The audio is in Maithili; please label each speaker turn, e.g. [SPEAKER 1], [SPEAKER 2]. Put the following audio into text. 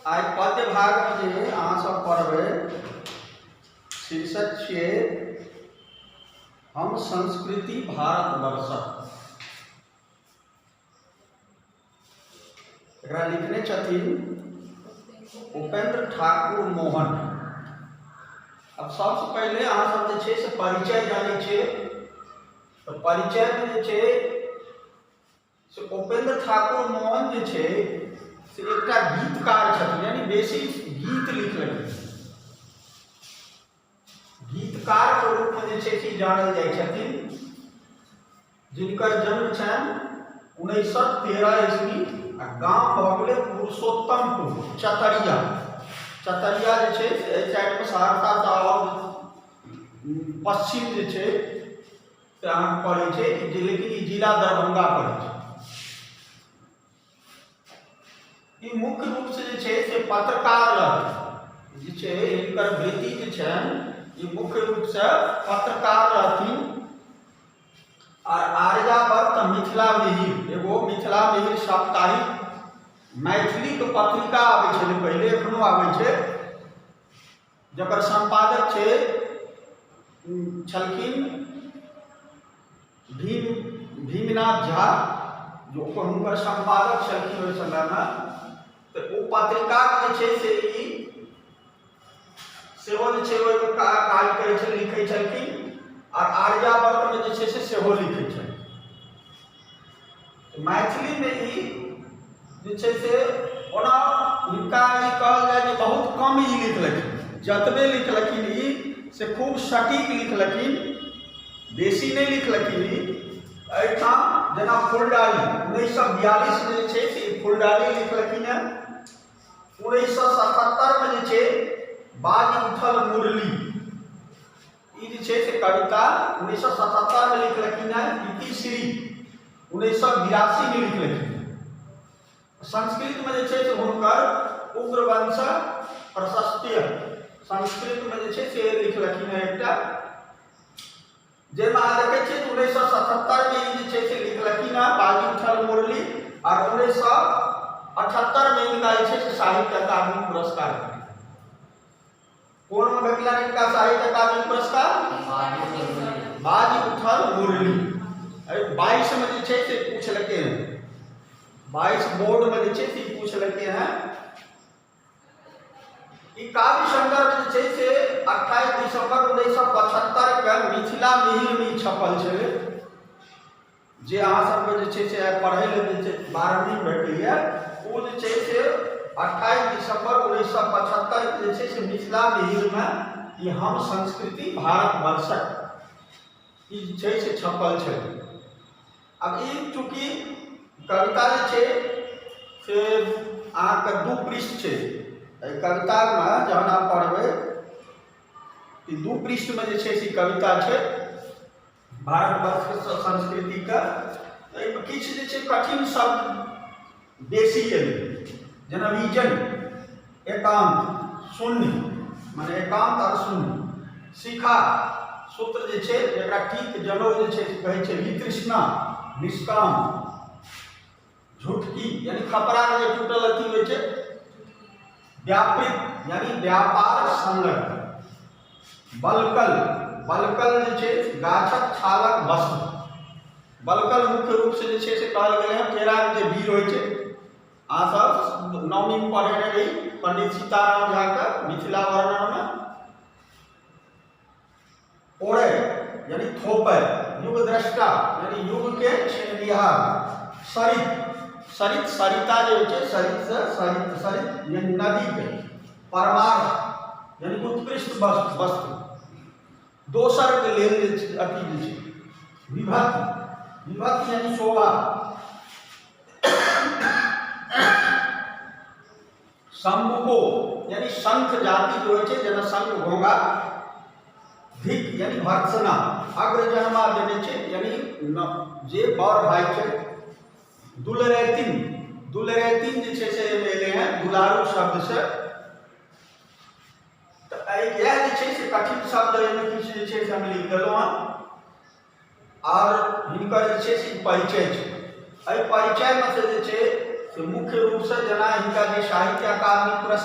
[SPEAKER 1] आइ पद्य भागमे जे अहाँ सब पढ़बै, शीर्षक छियै हम संस्कृति भारतवर्षक। एकरा लिखने छथिन उपेंद्र ठाकुर मोहन। अब सबसँ पहिले अहाँ सब जे छै से परिचय जानै छियै, तऽ परिचयमे जे छै से उपेंद्र ठाकुर मोहन जे छै से एकटा गीतकार छथिन, यानी बेसी गीत लिखलखिन, गीतकारके रूपमे जे छै से जानल जाइ छथिन, जिनकर जन्म छनि 1913 ईस्वी आ गाम भऽ गेलै पुरुषोत्तमपुर चतरिया। चतरिया जे छै से एहि साइडमे सहरसासँ आओर पश्चिम जे छै से अहाँके पड़ै छै, जे लेकिन ई जिला दरभंगा पड़ै छै। ई मुख्य रूपसँ जे छै से पत्रकार रहथिन, जे छै हिनकर वृत्ति जे छनि ई मुख्य रूपसँ पत्रकार रहथिन। आर आर्यावर्त मिथिला मिहिर, एगो मिथिला मिहिर साप्ताहिक मैथिलीके पत्रिका आबै छलै पहिले, एखनो आबै छै, जकर सम्पादक छै छलखिन भीमनाथ झा, जो हुनकर सम्पादक छलखिन ओहि समयमे। तऽ ओ पत्रिकाके जे छै से ई सेहो जे छै ओहिमे काज करै छल, लिखै छलखिन, आर आर्यावर्तमे जे छै से सेहो लिखै छलखिन। मैथिलीमे ई जे छै से ओना हिनका ई कहल जाय जे बहुत कम ई लिखलखिन, जतबे लिखलखिन ई से खूब सटीक लिखलखिन, बेसी नहि लिखलखिन ई। एहिठाम जेना फुलडाली 1942मे जे छै से ई फुलडाली लिखलखिन हेँ। 1977मे जे छै बाजि उठल मुरली, ई जे छै से कविता 1977मे लिखलखिन हेँ। इतिश्री 1982मे लिखलखिन हेँ। संस्कृतमे जे छै से हुनकर उग्रवंश प्रशस्त्य संस्कृतमे जे छै से लिखलखिन हेँ एकटा, जाहिमे अहाँ देखै छियै 1977मे ई जे छै से लिखलखिन हेँ बाजी उठल मुरली, आर 1978मे हिनका जे छै से साहित्य अकादमी पुरस्कार भेटल। कोनमे भेटलनि हिनका साहित्य अकादमी पुरस्कार? बाजी उठल मुरली। एहि 22मे जे छै से पूछलकै हेँ, 22 बोर्डमे जे छै से पूछलकै हेँ। ई काव्य संदर्भ जे छै से 28 दिसंबर 1975 के मिथिला मिहिरमे ई छपल छलै, जे अहाँ सबके जे छै से आइ पढ़ै लए जे छै 12वीं भेटैए, ओ जे छै से 28 दिसंबर 1975 के जे छै से मिथिला मिहिरमे ई हम संस्कृति भारतवर्षक ई जे छै से छपल छलै। आब ई चूँकि कविता जे छै से अहाँके 2 पृष्ठ छै, एहि कवितामे जहन अहाँ पढ़बै ई 2 पृष्ठमे जे छै से कविता छै भारतवर्षके संस्कृतिके। एहिमे किछु जे छै कठिन शब्द बेसी एलै, जेना विजन, एकान्त, शून्य, माने एकान्त आओर शून्य, शिखा सूत्र जे छै जकरा टीक जनउ जे छै से कहै छै, वितृष्णा, निष्काम, झुटकी यानी खपराके जे टूटल अथी होइ छै, व्यापृत यानी व्यापार संलग्न, बलकल, बलकल जे छै गाछक छालक वस्त्र, बलकल मुख्य रूपसँ जे छै से कहल गेलै हँ केराके जे बीर होइ छै। अहाँ सब नवमीमे पढ़ेने रही पंडित सीताराम झाके मिथिला वर्णनमे। ओड़ै यानी थोपै, युग द्रष्टा यानी युग के छेनिहार, सरित, सरित सरिता जे होइ छै सरित से सरित, सरित यानी नदी के, परमार्थ यानी उत्कृष्ट वस्तु, दोसर के लेल जे छै अथी जे छै, विभक्ति, विभक्ति यानी शोभा, शंभुको यानी शंख जाति जो होइ छै जेना शंख घोंघा, धिक यानी भर्त्सना, अग्रजन्मा देने छै यानी जे बड़ भाई छै, दुलरैतिन, दुलरैतिन जे छै से एहिमे एलै हँ दुलारू शब्द से। तऽ इएह जे छै से कठिन शब्द एहिमे किछु जे छै से हम लिख देलहुँ हँ। आर हिनकर जे छै से परिचय छै, एहि परिचयमे से जे छै से मुख्य रूपसँ जेना हिनका जे साहित्य अकादमी पुरस्कार